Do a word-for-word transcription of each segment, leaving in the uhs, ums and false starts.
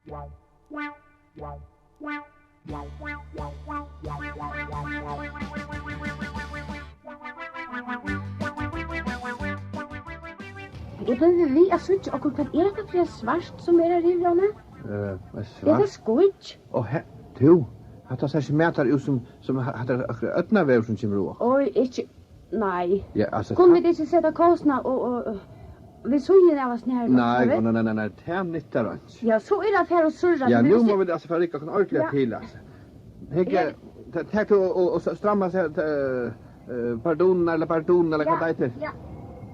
Eg blívi við at síggja okkurt. Hvat er hetta fyri svart sum er har yvir honum? Eh, hvat er svart? Er tað skýggj? Ó, he-, tú, hatta sær seg mætari út sum, sum ha-, hatta er okkurt ódnarveður sum kemur á. Oj, ikki, nei. Ja, altso, kunnu vit ikki seta kósina og, og, og við síðuna av oss nær? Nei, nei, nei, nei, nei, tað nyttar einki. Ja, so er at fara og surra. Ja, nú mugu vit altso fara at rigga okkum ordiliga til, altso. Hygg, her, ta-, tak tú og, og, og stramma seg, eh, eh, pardon, ella pardon, ella hvat tað eitur. Ja,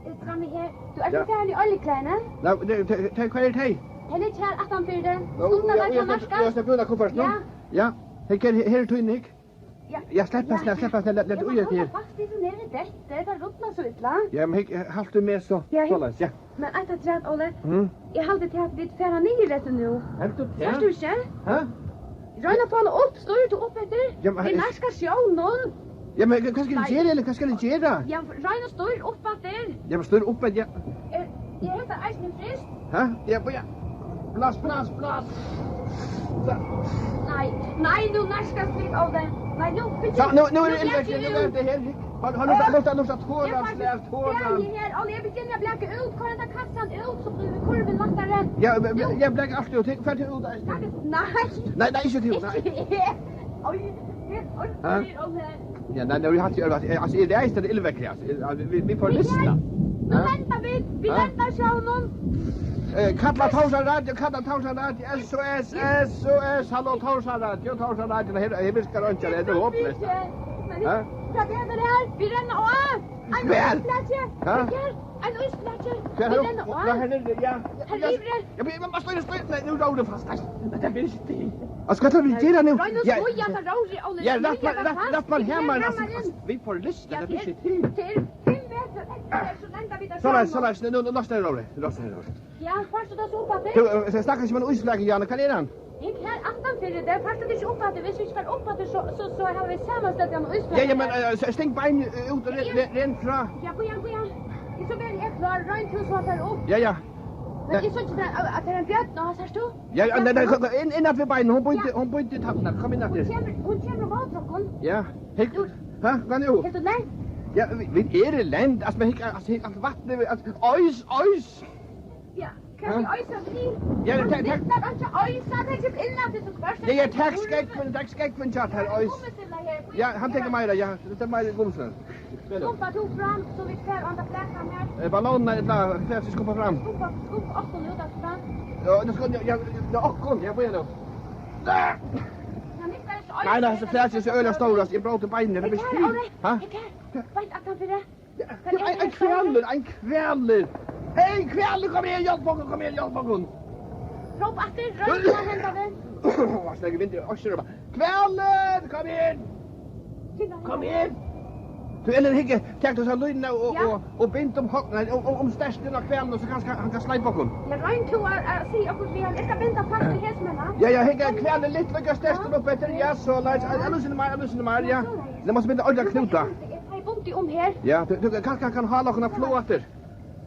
eg strammi her. Tú ert ikki farin í oljuklæðini? Nei, tey, tey, tey, hvar eru tey? Tey liggja her aftan fyri teg. Nú, ja, ja, ja, ja, brúna kuffertin, nú. Ja. Ja, hygg, her, her er tín, hygg. Ja. Ja, slepp, slepp, slepp, slepp, lat, lat, eg má halda fast í, so nær eg detti, tað rullar so illa. Ja, men hygg, halt tú meg so, ja, soleiðis, ja. Men eitt afturat, Óli. Mm. Eg haldi til, at vit fara niður eftir nú. Heldur tú tað? Sært tú ikki? Ha? Royn at fáa hana upp, stýr tú upp eftir? Ja, men vit nærkast sjónum. Ja, men hvat skal eg gera, Elin? Hvat skal eg gera? Ja, royn at stýra upp eftir. Ja, men stýr upp eftir, ja. Er, er hetta eisini fryst? Ha? Ja, ja. Blas, blas, blas. So. Nei, nei, nú nærkast vit av tað. Nei, nú, so, nú, nú er tað út. Hygg. Hon, hon luktar, luktar, luktar toran, slag toran. Eg fari her, Óli, eg begynni at blaka út. Koyr henda kassan út, so blívur kurvin lættari. Ja, men, men, eg blaki altíð út. Hygg, far tú út, nei. Nei, nei, ikki tú, nei. Ikki eg. Oj, eg orki ikki, Óli. Ja, nei, nei, vit hava ikki, altso, eg reisi til illveðrið, altso, vit, vit fáa lystina. Nú lenda vit, vit lenda sjónum. Eh, kalla Tórshavn Radio, kalla Tórshavn Radio, S O S, S O S, halló, Tórshavn Radio, Tórshavn Radio, her, her virkar einki, tað er hopleyst. Men vit, hvat er tað her? Vit renna á. Ein ísblaki. Ha? Her, ein ísblaki. Vit renna á. Ja, her er, ja. Her yviri. Ja, men, men, men, stýr, stýr, nei, nú róðrið fast, nei, men tað ber ikki til. Altso, hvat skulu vit gera nú? Royn at smíða hetta róðrið, Óli. Ja, rætt mær, rætt, rætt mær hamaran, altso, vit fáa lystina, tað ber ikki til. Tað er fimm metrar eftir, so lenda vit á sjónum. Soleiðis, soleiðis, nú, nú, nú, losna róðrið, losna róðrið. Ja, fært tú tað so upp aftur? Tú, eh, snakkar ikki um ein ísblaka, Jana, hvar er hann? Hygg her, aftan fyri teg, fært tú tað ikki upp aftur, viss vit ikki fara upp aftur, so, so, so hava vit sama stødd á ísblaka. Ja, ja, men, eh, sting beinini, eh, út og ren, ren, ren frá. Ja, bíða, bíða. So verði eg klár, royn tú so at fara upp. Ja, ja. Men eg síggi tað, at tað er ein bjørn, og sært tú? Ja, ja, nei, nei, kom, kom, inn, inn at við beinini, hon bítur, hon bítur í tærnar, kom inn at við. Hon kemur, hon kemur móti okkum. Ja, hygg, ha, hvat nú? Helt tú lent? Ja, vit, vit eru lent, altso, men hygg, altso, hygg, alt vatnið, altso, oys, oys. Ja, kann eg oysa við? Ja, tað, tað. Tað er ikki oysa, tað er ikki illa, tað er so hvørt. Ja, ja, tak skógvin, tak skógvin, tja, tað er oys. Ja, hann tekur meira, ja, tað er meira gummiskógv. Skumpa tú fram, so vit fara undan flakan her. Eh, ballónirnar, ella, fara seg skumpa fram. Skumpa, skumpa okkum út aftur fram. Ja, nú skal, ja, ja, ja, okkum, ja, bíða nú. Nei, nei, hasi flakan er so øgiliga stór, altso, eg bróti beinini, tað er ikki til. Ha? Hygg her, beint aftan fyri. Ja, ein, ein hvalur, ein hvalur. Hey, hvalur, kom her, hjálp okkum, kom her, hjálp okkum. Róp aftur, róp, hvat hendir við? Hvat slags vindur, orsaka, rópa. Hvalur, kom her. Kom her. Tú, Elin, hygg, tak tú so línuna og, ja, og, og bind um horn, nei, um, um, um stertin á hvalin, so kanska hann kann sleipa okkum. Ja, royn tú at, at siga okkurt við hann. Eg skal binda fast í hesum her. Ja, ja, hygg, hvalur, lit líka stertin upp eftir. Ja, soleiðis. Ja, ja, nú sigi eg meir, nú sigi eg meir, ja. Nú mást binda ordiliga knút á. Eg fái bundið um her. Ja, tú, tú, kanska hann kann hala okkum á flog aftur.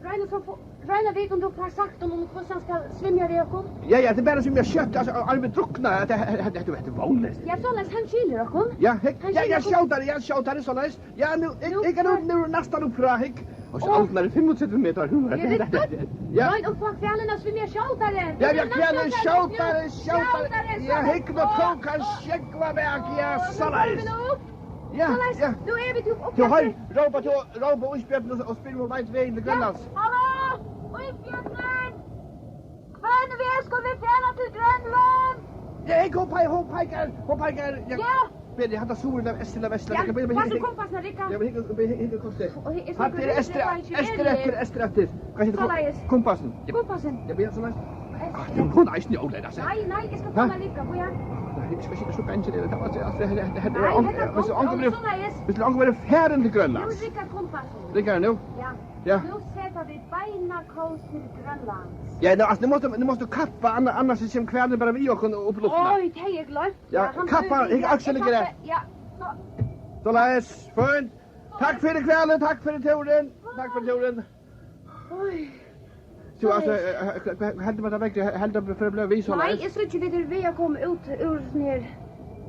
Royn at fáa, royn at vita um tú fært sagt honum, hvussu hann skal svimja við okkum. Ja, ja, tað er bara at svimja skjótt, altso, annars vit drukna, tað, tað, tað, tað er vónleyst. Ja, soleiðis, hann skilur okkum. Ja, hygg, ja, ja, skjótari, ja, skjótari, soleiðis. Ja, nú, eg, eg kann nú, nú næstan upp frá, hygg. Og so alt nær fimmogtretivu metrar, nú er tað. Ja. Royn at fáa hvalin at svimja skjótari. Ja, ja, hvalin skjótari, skjótari. Ja, hygg, nú tók hann sjógvin vekk, ja, soleiðis. Ja, ja. Nú eru vit uppi. Tú, hey, rópa, tú, rópa ísbjørnin og, og spyr um hon veit vegin til Grønlands. Ja, halló, ísbjørnin! Hvønn veg skulu vit fara til Grønlands? Ja, hey, hon pei-, hon peikar, hon peikar. Ja. Ja. Beri, hatta suður, ella eystur, ella vestur, ja, ella hvat er kompassin at rigga? Ja, men hygg, hygg, hygg, hygg, hygg. Hatta er eystur, eystur eftir, eystur eftir. Hvat er kompassin? Soleiðis. Ja, bíða, soleiðis. Eystur. Ah, tú, hon er eisini ólært, altso. Nei, nei, eg skal koma líka, bíða. Nei, eg skal ikki so gangið, tað var, altso, hetta, hetta, hetta er, nei, hetta er, hvis onkur verður, soleiðis. Hvis onkur verður farin til Grønlands. Nú riggar kompassin. Riggar hann nú? Ja. Ja. Nú seta vit beina kós til Grønlands. Ja, nú, altso, nú mást tú, nú mást tú kappa, anna-, annars kemur hvalurin bara við okkum upp í luftina. Oj, tað er gloymt. Ja, ja, hann kappa, blívur ikki, akselera. Eg kappi, ja, so. Soleiðis, fínt. Takk fyri hvalin, takk fyri túrin, takk fyri túrin. Oj. Tú, altso, eh, eh, hva, hva heldur man, tað veðrið heldur, fer at blíva við soleiðis? Nei, eg síggi, vit eru við at koma út úr sovorðnum her,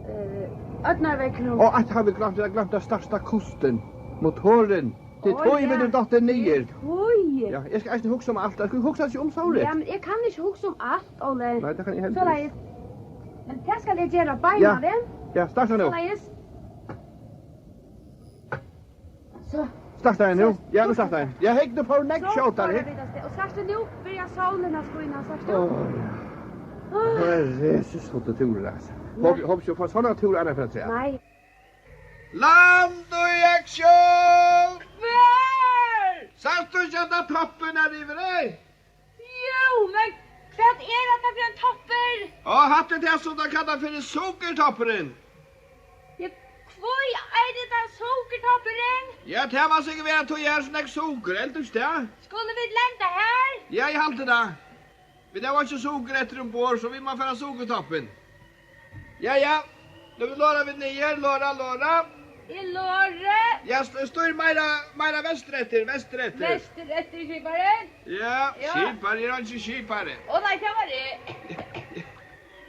eh, ódnarveðri. Og at hava gloymt, gloymt at starta kustin, motorin. Tað er tí, vit eru dottin niður. Tað er tí. Ja, eg skal eisini hugsa um alt. Eg skal hugsa ikki um sovorðið. Ja, men eg kann ikki hugsa um alt, Óli. Nei, tað kann eg heldur ikki. Soleiðis. Men tað skal eg gera beinanvegin. Ja, starta nú. Soleiðis. So. Startar hann nú? So, ja, nú startar hann. Ja, hygg, nú fór hann nógv skjótari. So fara vit avstað. Og sært tú, nú byrjar sólin at skína, sært tú? Ó, ja. Ó. Herre Jesus, so er túrur, altso. Ja. Hopi, hopi, so fært tú sovorðnar túrar aftur afturat. Nei. Land í aksjón! Hvar? Sært tú ikki, at toppur er yvir, ey? Jú, men hvat er hetta fyri ein toppur? Á, hatta er tað, sum teir kalla fyri sukurtoppurin. Ja, hví eitur tað sukurtoppurin? Ja, tað má sikkurt vera, tí her er so nógv sukur, heldur tú ikki tað? Skulu vit lenda her? Ja, eg haldi tað. Vit hava ikki sukur eftir umborð, so vit má fara sukurtoppin. Ja, ja. Nú lora vit niður, lora, lora. Eg lori. Ja, st-, stýr meira, meira vestureftir, vestureftir. Vestureftir, skipari. Ja, ja. Skipari, eg eri ikki skipari. Ó nei, tað var eg.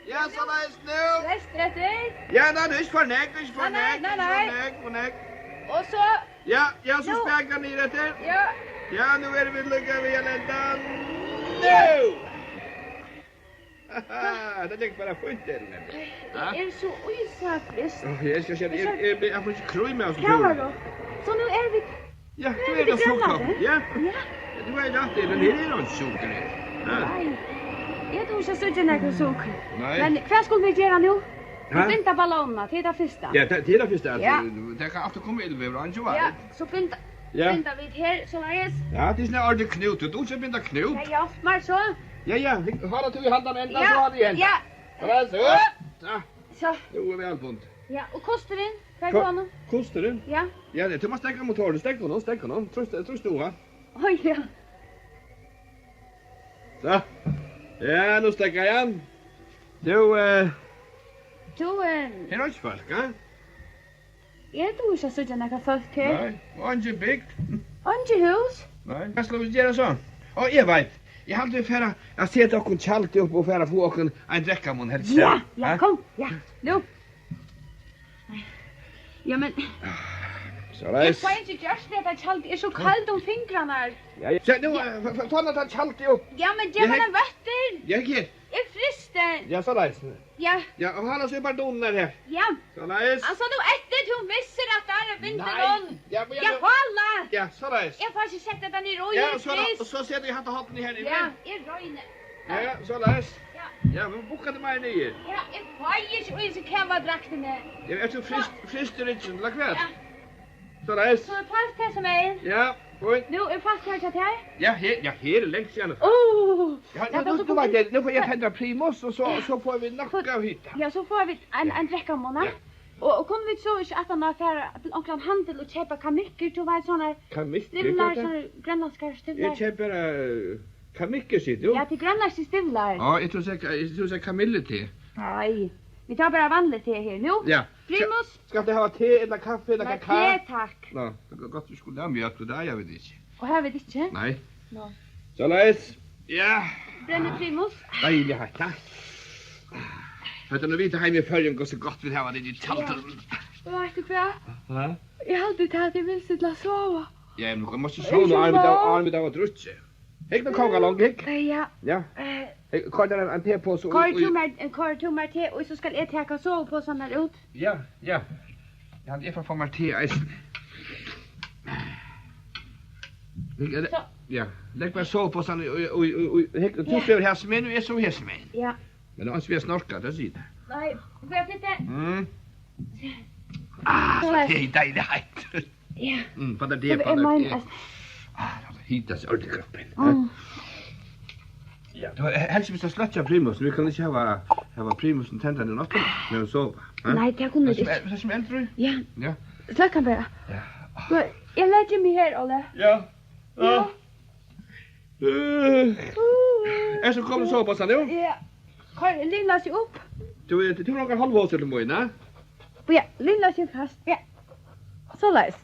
Ja, soleiðis nú. Vestureftir. Ja, nei, tað er ikki for nógv, ikki for nógv, nei, nei, ikki for nógv, for nógv. Og so Ja, ja, so nú. Spakar niður eftir. Ja. Ja, nú eru vit líka við at lenda. Nú! Haha, tað gekk bara fínt, Elin. Ha? Eg eri so ísafryst. Ó, eg skal siga, eg, eg, eg, eg fái ikki krím av hasum túrinum. Hvar var tú? So nú eru vit, ja, nú eru vit í Grønlandi. Ja. Ja, tú hevur rætt, men her er einki sukur í. Ja. Nei. Eg dugi ikki at síggja nakað sukur. Nei. Men hvat skulu vit gera nú? Ha? Vit binda ballónina, tað er tað fyrsta. Ja, tað, tað er tað fyrsta, altso, ja. Tað kann altíð koma illveður, einki veit. Ja, so binda, ja. Binda vit her, soleiðis. Ja, tað er sovorðin ordilig knút, tú dugir ikki at binda knút. Ja, ja, men so. Ja, ja, hala tú í handan enda, ja, so hala eg í henda. Ja. Soleiðis, ja. Upp. Ja. So. Nú er væl bundið. Ja, og kosturin, hvar er hann? Kosturin? Ja. Ja, tú mást steðga motorin, steðga honum, steðga honum, trýst, trýst nú, ha? Ó, ja. So. Ja, nú steðgar hann. Tú, eh, tú, eh, her er einki fólk, ha? Eg dugi ikki at síggja nakað fólk her. Nei, og eingin bygd. Eingi hús. Nei. Hvat skulu vit gera so? Ó, eg veit. Eg haldi, vit fara at seta okkum tjaldið upp og fara at fáa okkum ein drekkamunn, helt. Ja, ja, ha? Kom, ja. Nú. Ja, men soleiðis. Eg fái ikki gjørt nakað, tjaldið er so kalt um fingrarnar. Ja, ja. So, nú, eh, f-, f-, fá nú tað tjaldið upp. Ja, men gev mær ein vøttur. Ja, her. Eg frysti. Ja, soleiðis. Ja. Ja, og hala so í bardunirnar her. Ja. Soleiðis. Altso, nú eftir tú missir at tær er bindið. Nei. Ja, men ja, ja, nú hala. Ja, soleiðis. Eg fái ikki sett hetta niður í, ja, eg frysti. Og so seti eg hatta hornið her yvir. Ja, eg royni. Ja, ja, soleiðis. Ja. Ja, men bukka teg meira niður. Ja, eg fái ikki í hesi kavadraktini. Ja, ert tú fryst, fryst í ryggin, ella hvat? Ja. Soleiðis. So er fast hesumegin. Ja, fínt. Nú er fast her hjá tær? Ja, her, ja, her er langt síðani. Ó! Ja, ja, nú, nú, nú veit eg, nú fái eg tendra primus, og so, ja, so fáa vit nakað av hita. Ja, so fáa vit ein, ja, ein drekkamunn, ja. Og, og kunnu vit so ikki aftaná fara til onkran handil og keypa kamikkir, tú veit, sovorðnar stivlar, sovorðnar grønlendskar stivlar? Eg keypi bara, eh, kamikkir, sigur tú? Ja, tað eru grønlendskir stivlar. Ja, eg trúði, eg, eg trúði, kamillute. Nei, vit hava bara vanligt te her. Nú, ja. Primus. Skal, skalt tú hava te ella kaffi ella kakao? Nei, te, takk. Ná, tað er gott, vit skulu hava mjólk, og tað eiga vit ikki. Og hava vit ikki? Nei. Ná. Soleiðis. Ja. Brennur primus? Deiliga heitt, ha? Hetta er nú vit heima í Føroyum, hvussu gott vit hava tað í tjaldinum. Ja. Og veit tú hvat? Ha? Eg haldi, tað er vilst til at sova. Ja, men tú mást sova, áðrenn vit hava, áðrenn vit hava drukkið. Hygg, nú kókar longu, hygg. Eh, ja. Ja. Eh. Hygg, koyr tær ein, ein teposa í, koyr tú mær, koyr tú mær te, og so skal eg taka soviposarnar út. Ja, ja. Ja, eg fari at fáa mær te eisini. Hygg, so. Ja, legg bara soviposarnar í, í, í, í, hygg, tú svevur hesumegin, og eg sovi hesumegin. Ja. Men tað er eins við at snorka, tað sigur tað. Nei, hvat er tað? Mm. Ah, so tað er deiligt heitt. Ja. Mm, bara det, bara det. Ah, tað hitar seg ordiliga í kroppin. Mm. Ja, tú, he-, helst vit sløkkja primusin. Vit kunnu ikki hava, hava primusin tendraðan um náttina, meðan vit sova. Ha? Nei, tað kunnu vit ikki. Tað sum er, tað sum er eldur í? Ja. Ja. Sløkk hann bara. Ja. Tú, eg leggi meg her, Óli. Ja. Ja. Ja. Eh, ert tú komin at sova, Bassa, nú? Ja. Koyr lynlásið upp. Tú, tú, tú nakar hálvhosur til mín, ha? Ja, lynlásið fast. Ja. Soleiðis.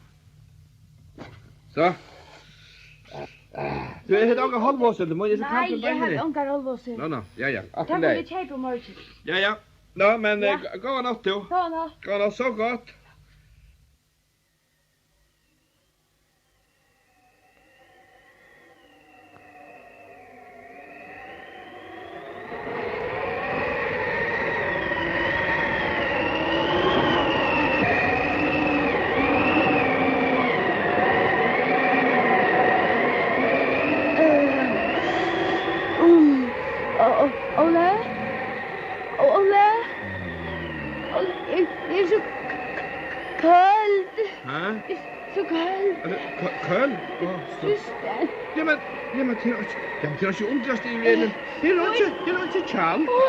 So. Tú, eg havi ongar hálvhosur, tú má ikki Nei, kalla eg havi beini. Ongar hálvhosur. Ná, ná, ja, ja, alt í Tað kunnu lagi. Vit keypa í morgin. Ja, ja. Ná, men, Ja. eh, g-, góða nátt, tú. Góða nátt. Góða nátt, sov gott. Eh, um, Ó-, Ó-, Óli? Ó-, Óli? Óli, eg, eg eri so k-, k-, køld. Ha? Eg eri so køld. Er tú kø-, køld? Ó, so. Trýst. Jamen, jamen, tað er ikki, jamen, tað er ikki undrast yvir, Elin. Her er ikki, her er ikki tjald. Ó,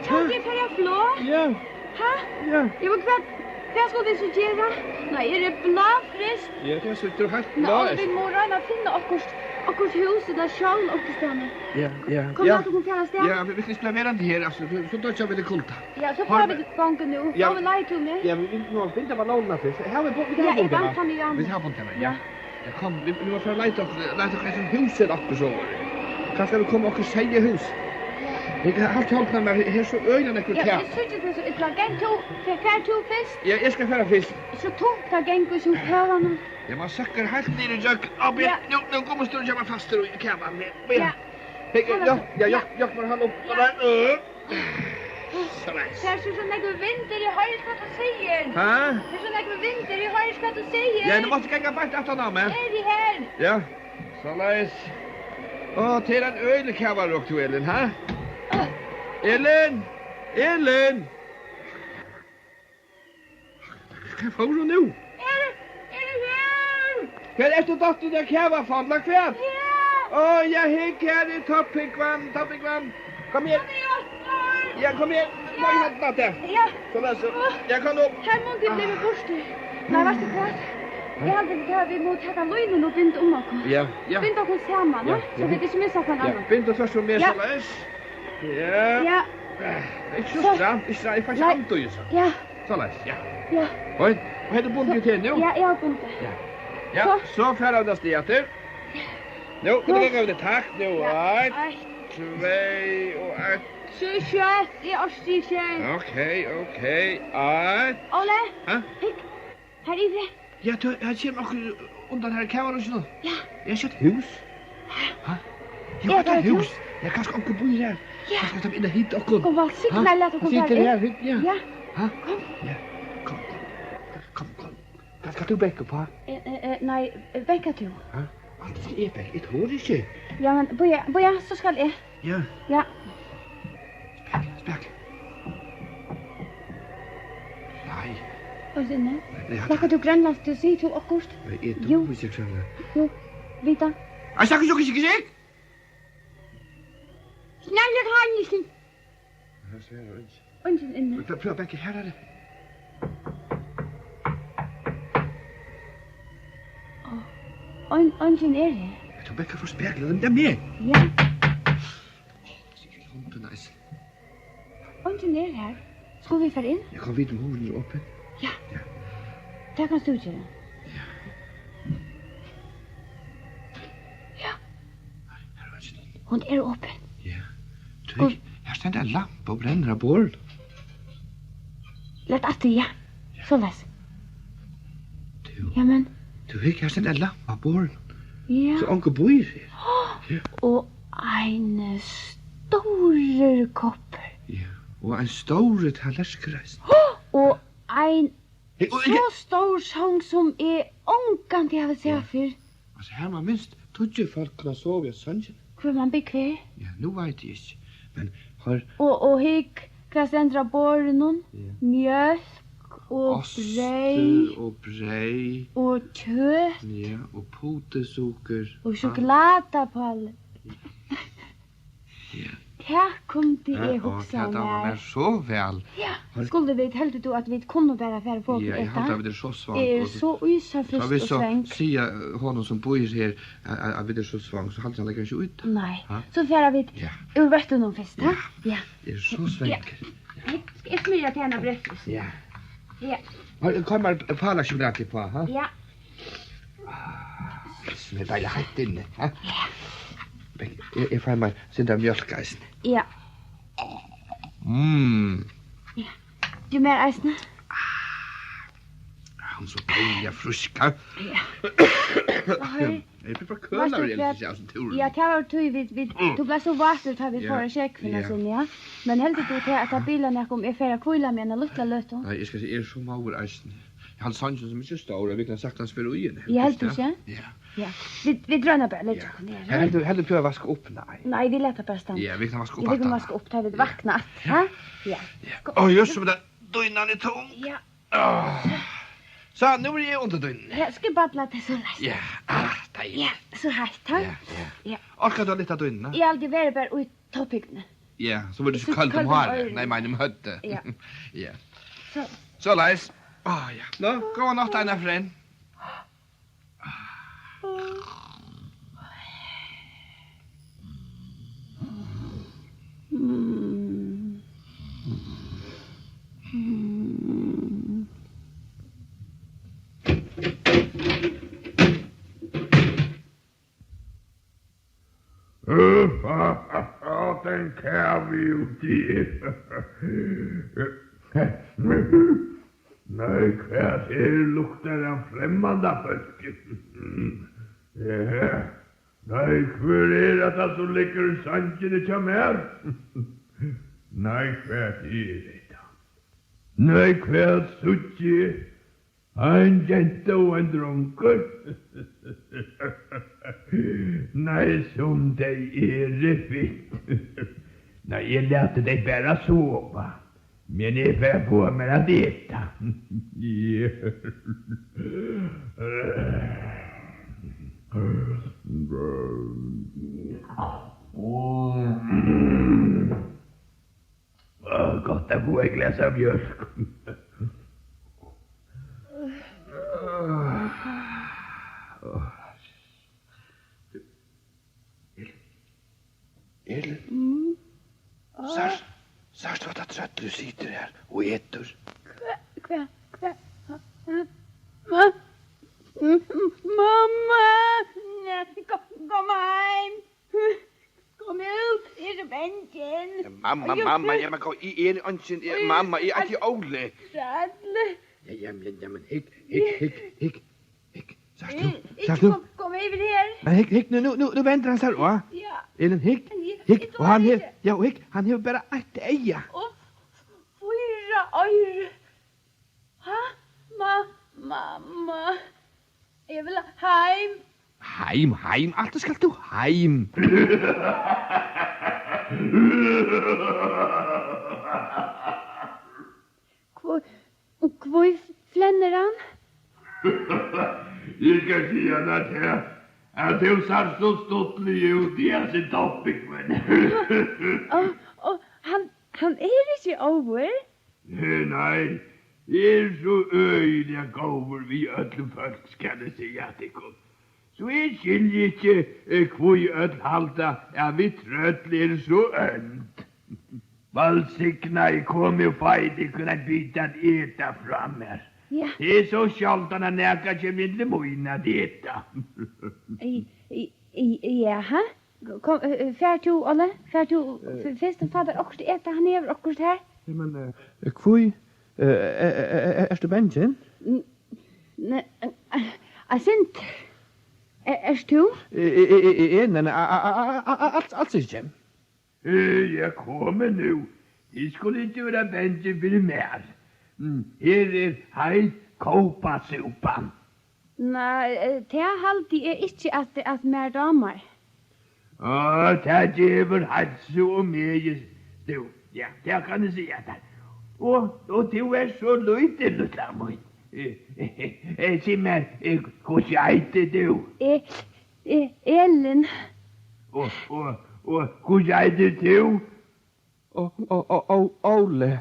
tjald, eg fari á flog. Ja. Ha? Ja. Ja, men hvat, hvat skulu vit so gera? Nei, eg eri bláfryst. Ja, tað er so, tú ert heilt Nei, blá, vit mugu royna at finna okkurt, okkurt hús ella skjól okkurt staðni. Ja, ja, Kom, ja. Lat okkum fara avstað. Ja, vit, vit skulu verandi her, altso, so, so doyggja vit í kulda. Ja, so fara vit í gongu nú. Ja. Góða nátt, Tommy. Ja, vit, vit mugu binda ballónina fyrst. Her, vit, vit Ja, hava eg bundið bandi hana. Hana í áðni. Vit hava bundið hana, ja. Ja. Ja, kom, vit, vit mugu fara at leita okkum, leita okkum eftir húsi ella okkurt so. Kanska vit koma okkum seyðahús. Ja. Eg haldi hondina mær, her er so øgiliga nógv Ja, tað. Eg síggi tað so illa. Ganga tú, fer, fer tú fyrst? Ja, eg skal fara fyrst. So tungt at ganga í sum køvanum. Eg má søkka heilt niður í gjøgn. Á, bíða, Ja. nú, nú, gummi, stúr, kemur fastur í kavan. Bíða. Ja. Hey, Hann er ja, so, ja, ja. Ja, ja, mær hann upp. Ja. Nei, øh. Soleiðis. Tað er so, so nógvur vindur, eg hoyri ikki, hvat tú sigur. Ha? Tað er so nógvur vindur, eg hoyri ikki, hvat tú sigur. Ja, tú mást ganga beint aftan á meg. Eri her. Ja, soleiðis. Ó, tað er ein øgiligur kavarokk, tú, Elin, ha? Elin! Elin! Hvar fór hon nú? Eg eri, eg eri her! Hvar ert tú dottin í kavafann, ella hvat? Ja! Ó, ja, hygg, her er toppúgvan, toppúgvan. Kom her. Kom her, Oscar! Ja, kom her. Má eg halda teg? Ja. Soleiðis. Á. Ja, kom nú. Her mundi eg blivið burtur. Nei, veitst tú hvat? Eg haldi, vit, vit mugu taka línuna og binda um okkum. Ja, ja. Binda okkum saman, Ja, ha? So ja. Vit ikki missa hvønn Ja, annan. Bind og tvørst um meg, Ja. Soleiðis. Ja. Ja. Ikki so So. Stramt, ikki stramt, eg fái ikki Nei. Andøgið so. Ja. Soleiðis, ja. Ja. Oj, og hetta er bundið So. Til nú? Ja, eg havi bundið. Ja. Ja, So. So fara vit avstað aftur. Nú, kunnu So. Ganga við takt nú. Ja. Eitt, Eitt. Tvey og eitt. So skjótt, eg orki ikki. Ok, ok. Eitt. Óli, Ha? Hygg. Her yviri. Ja, tú, her kemur onkur undan her í kavarokinum. Ja. Eg sigi eitt hús. Ha? Ja, Ja, tað er eitt hús. Hús. Ja, kanska onkur býr her. Ja. Kanska tað er inn at hita okkum. Og væl signaði, lat okkum fara inn. Situr her, ja. Ja. Ha? Kom. Ja. Kom, kom. Kom, kom. Hvat skal tú banka uppá? Eh, eh, eh, nei, eh, banka tú. Ha? Altíð skal eg banka. Eg tori ikki. Ja, men bíða, bíða, so skal eg. Ja. Ja. Spæk, spæk. Nei. Hvat er tað? Nei, hatta Snakkar tú grønlendskt? Tú sigur tú okkurt? Nei, eg Jú. Dugi ikki grønlendskt. Jú, vita. Eg snakki ikki grønlendskt. Snakka grønlendskt. Her svarar eingin. Eingin inni. Prøv, prøv at banka harðari. Ó, ein, eingin er her. Tú bankar for spakuliga, men tað er meg. Ja. Hondina eisini. Eingin er her. Skulu vit fara inn? Ja, kom, vita um hurðin er opin. Ja. Ja. Tað kanst tú gera. Ja. Ja. Nei, her er eingin. Hon er opin. Ja. Tú, Kom. Her stendur ein lampa og brennur á borðinum. Lat aftur, ja. Ja. Soleiðis. Tú. Ja, men. Tú, hygg, her stendur ein lampa á borðinum. Ja. So onkur býr her. Ja. Og ein stórur koppur. Ja, og ein stórur tallerkur eisini. Og ein Hey, og so ikki stór song sum eg ongantíð havi sæð Ja. Fyrr. Altso, her má minst tíggju fólk kunna sova í songini. Hvør man búgva her? Ja, nú veit eg ikki. Men har Og, og hygg, hvat stendur á borðinum? Ja. Mjólk og Ostur breyð og breyð. Og kjøt. Ja, og putursukur. Og sjokuláta, Páll. Ja. Tað kundi Ja, eg og hugsað tað dámar mær. Mær so væl. Ja. Har Skuldu vit, heldur tú, at vit kunnu bara fara og fáa Ja, okkum eg haldi, at eta? Vit eru so svang, Eg er og so ísafryst Tá vit og so svang. Siga, eh, honum, sum býr her, at, at, at vit eru so svang, so haldi hann, leggur ikki út. Nei. Ha? So fara vit Ja. Úr vøttunum fyrst, ha? Ja. Ja. Eg eri so Ja. Svangur. Eg, eg smyrja teg eina breyðflís. Ja. Ja. Har, kom mær, eh, pálakjøt til, ha? Ja. Sum er deiligt heitt inni, ha? Eg, eg fái mær sindur av mjólk eisini. Ja. Mm. Ja. Tú mær eisini? Ah, hon er so deilig frísk, ha? Ja. Og her, eg blívi bara kølaður, eg lesi av sum túrur. Ja, tað var tí vit, vit, mm, tú bleiv so vátur, tá vit, ja, fóru at sjógva, ja, sinni, ja. Men heldur tú, at tað bilar nakað, um eg fer at hvíla meg eina lítla løtu? Nei, eg skal siga, eg eri so móður eisini. Eg haldi, songin er so mikið stór, at vit kunnu saktans vera í henni. Ja, heldur tú ikki? Ja. Ja. Vit, vit royna bara at leggja okkum niður, ja. Heldur, heldur tú at vaska upp? Nei. Nei, vit lata bara standa. Ja, vit kunnu vaska upp aftan. Vit kunnu vaska upp, tá vit, ja, vakna aftur, ha? Ja. Ja. Ó, jøss, sum tað, dýnan er tung. Ja. Á. So, nú eri eg undir dýnuni. Ja, skal eg bara lata teg so leist? Ja. Ah, deiligt. Ja, so heitt, ha? Ja, ja. Ja. Orkar tú at lyfta dýnuna? Eg haldi, eg verði bara í topphúgvuni. Ja, so verður tú ikki køld um hárið. Nei, eg meini um høvdið. Ja. Ja. So. Soleiðis. Á, ja. Nú, góða nátt, Einar Freyr. Den kavi úti. Nei, hvat her luktar av fremmandafólki? Ja. Nei, hvør er hatta, sum liggur í songini hjá mær? Nei, hvat er hetta? Nei, hvat síggi eg? Ein genta og ein drongur. Nei, sum tey eru fitt. Nei, eg lati tey bara sova, men eg fer at fáa mær at eta. Á, gott at fáa eitt glas av mjólk. Elin? Elin? Mm. Sært, sært tú hatta trøllið situr her og etur? Hvat, hvat, hvat? Ha? Ha? Ma-, m-, mamma! Nei, kom, kom heim! Kom út, eg eri bangin. Mamma, mamma, ja, men kom, eg eri eingin, eg, mamma, eg eiti Óli. Trøll. Ja, ja, men, ja, men hygg, hygg, hygg, hygg, hygg. Sært tú? Ikki, sært tú? Kom, kom yvir her. Men hygg, hygg, nú, nú, nú, nú vendir hann sær, á. Ja. Elin, hygg, hygg, og hann hevur, ja, og hygg, hann hevur bara eitt eyga. Og fýra oyru. Ha? Ma-, mamma. Eg vil heim. Heim, heim, altíð skalt tú heim. Hví, hví flennir hann? Eg skal siga tær tað, at tú sært so stuttlig út í hasi toppingini. Og, og hann, hann er ikki óður. Nei, nei, eg eri so øgiliga góður við øll fólk, skal eg siga tykkum. So eg skilji ikki, eh, hví øll halda, at vit trøll eru so ónd. Vælsignaði, komið og fáið tykkum ein bita at eta frá mær. Ja. Tað er so sjáldan, at nakar kemur inn til mín at eta. Í, í, í, ja, ha? Kom, eh, eh, fert tú, Óli? Fert tú f-, fyrst og fært okkurt at eta? Hann hevur okkurt her. Ja, men, eh, hví, eh, eh, eh, eh, ert tú bangin? N-, ne-, eh, eh, eitt sindur. E-, ert tú? Eh, eh, eh, eh, eh, nei, nei, a-, a-, als, als ikki. Eh, eg komi nú. Tit skulu ikki vera bangin fyri mær. Mm, her er heit kópasúpan. Nei, eh, tað haldi eg ikki, at, at mær dámar. Á, tað gevur heilsu og megi, tú. Ja, tað kann eg siga tær. Og, og tú ert so lítil, lítla mín. Eh, eh, eh, sig mær, eh, hvussu eitur tú? Eh, eh, Elin. Og, og, og hvussu eitur tú? Ó, ó, ó, ó, Óli.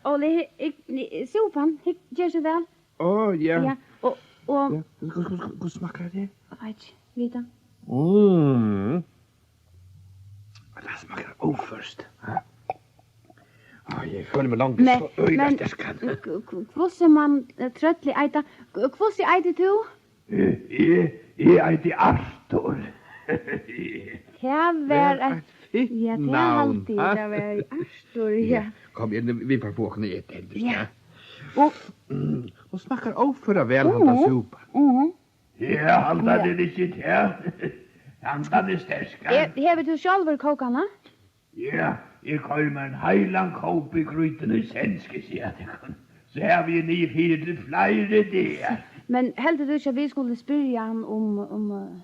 Óli, hygg, hygg, súpan, hygg, ger so væl. Ó, ja. Ja, og, og ja, hvussu, hvussu, hvussu smakkar tað? Eg veit ikki, vita. Mm. Tað smakkar óført, ha? Á, eg føli meg longu so øgiliga sterkan. Men, men, k-, k-, hvussu man, eh, trøllið eita? K-, hvussu eitur tú? Eh, eg, eg eiti Artur. Tað var Væl eitt, eitt fitt ja, tað navn, haldi eg, ha? Tað var Artur, ja. Ja, kom, eg, vit fara at fáa okkum at eta heldur, ja. Ja. Og Mm, hon smakkar óføra væl, handan Mhm. súpan. Mhm. Ja, handan Ja. er ikki tað. Handan er sterkari. Eh, hevur tú sjálvur kókað hana? Ja, eg koyri mær ein heilan kóp í grýtuna í senn, skal eg siga tykkum. So havi eg niður fyri til fleiri dagar. Men heldur tú ikki, at vit skulu spyrja hann um, um, eh,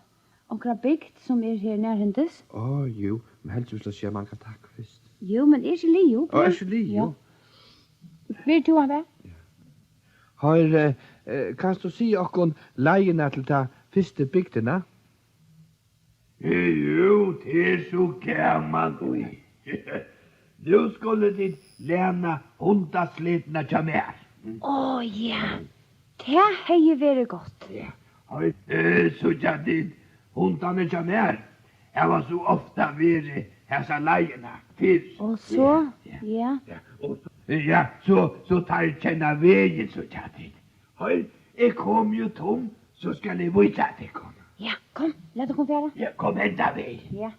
onkra bygd, sum er her nærhendis? Á, jú, men heldur tú ikki, at siga manga takk fyrst? Jú, men er ikki liðugt? Á, er ikki liðugt? Ja. Spyr tú hann tað? Ja. Hoyr, eh, eh, kanst tú siga okkum leiðina til ta fyrstu bygdina? Jú, tað er so gaman í. Nú skulu tit læna hundasletina hjá mær. Ó, ja. Tað hevði verið gott. Ja. Hoyr, eh, síggja tit, hundarnir hjá mær hava so ofta verið hasa leiðina fyrr. Og so, Ja, ja. ja. Ja, og so, ja, so, so teir kenna vegin, síggja tit. Hoyr, eg kom jú tum, so skal eg vísa tykkum. Ja, kom, lat okkum fara. Ja, kom henda vegin. Ja.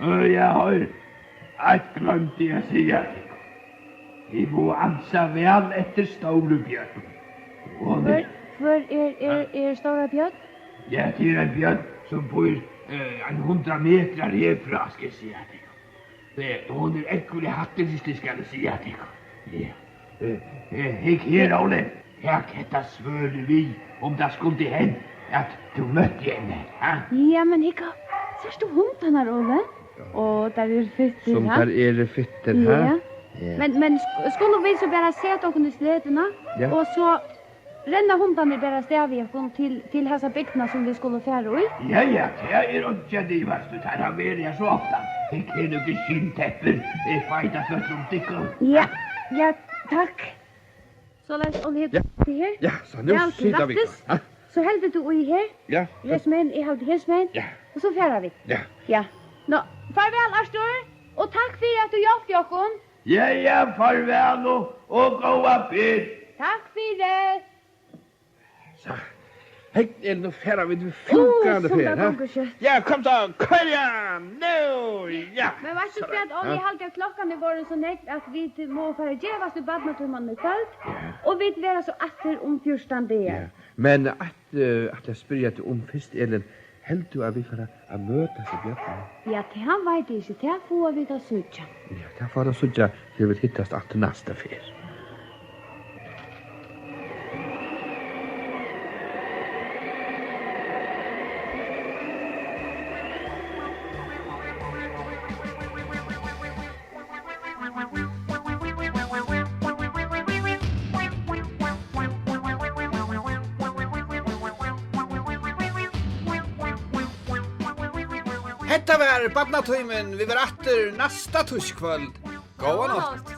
Øh, ja, hoyr. Eitt gloymdi eg at siga tykkum. Tit mugu ansa væl eftir Stóru Bjørn. Hon er Hvør, hvør er, er, er Stóra Bjørn? Ja, tað er ein bjørn, sum býr, eh, ein hundrað metrar herfrá, skal eg siga tykkum. Eh, hon er ógvuliga hættislig, skal eg siga tykkum. Ja. Eh, eh, hygg her, Óli. Tak hetta svørðið við, um tað skuldi hent, at tú møtti henni, ha? Ja, men hygg, sært tú hundarnar, Óli? Ó, teir eru fittir, Sum ha? teir eru fittir, ha? Ja. Ja. Men, men sk-, skulu vit so bara seta okkum í sletina, Ja. og so renna hundarnir bara avstað við okkum til, til hasa bygdina, sum vit skulu fara í? Ja, ja, tað er einki at ivast í, teir hava verið her so ofta. Hygg, her liggur skinnteppir, eg feita tvørtur um tykkum. Ja, ja, takk. Soleiðis, Óli, hygg, Ja. tað her. Ja, so nú Væl til sita vit rættis. her, ha? So heldur tú í her. Ja. Hesmegin, eg haldi hesmegin. Ja. Og so fara vit. Ja. Ja. Nå, farvæl, Artur, og takk fyri at tú hjálpti okkum. Ja, ja, farvæl og, og góða ferð. Takk fyri. So, hygg, nú fara vit við Ó, fjúkandi sum ferð, tað ha? gongur skjótt. Ja, kom so, koyr ja, nú, ja. Men veitst tú hvat, Óli, Ja. eg haldi, at klokkan er vorðin so nógv, at vit mugu fara at gevast í barnatímanum í kvøld, Ja. og vit verða so aftur um fjúrtan dagar. Ja. Men eitt, eh, ætli eg at spyrja teg um fyrst, Elin. Heldur tú, at vit fara at møtast í bjørnum? Ja, tað veit eg ikki. Tað fáa vit at síggja. Ja, tað fáa vit at síggja, til vit hittast aftur næsta ferð. Hetta var Barnatímin. Vit verða aftur næsta týskvøld. Góða nátt.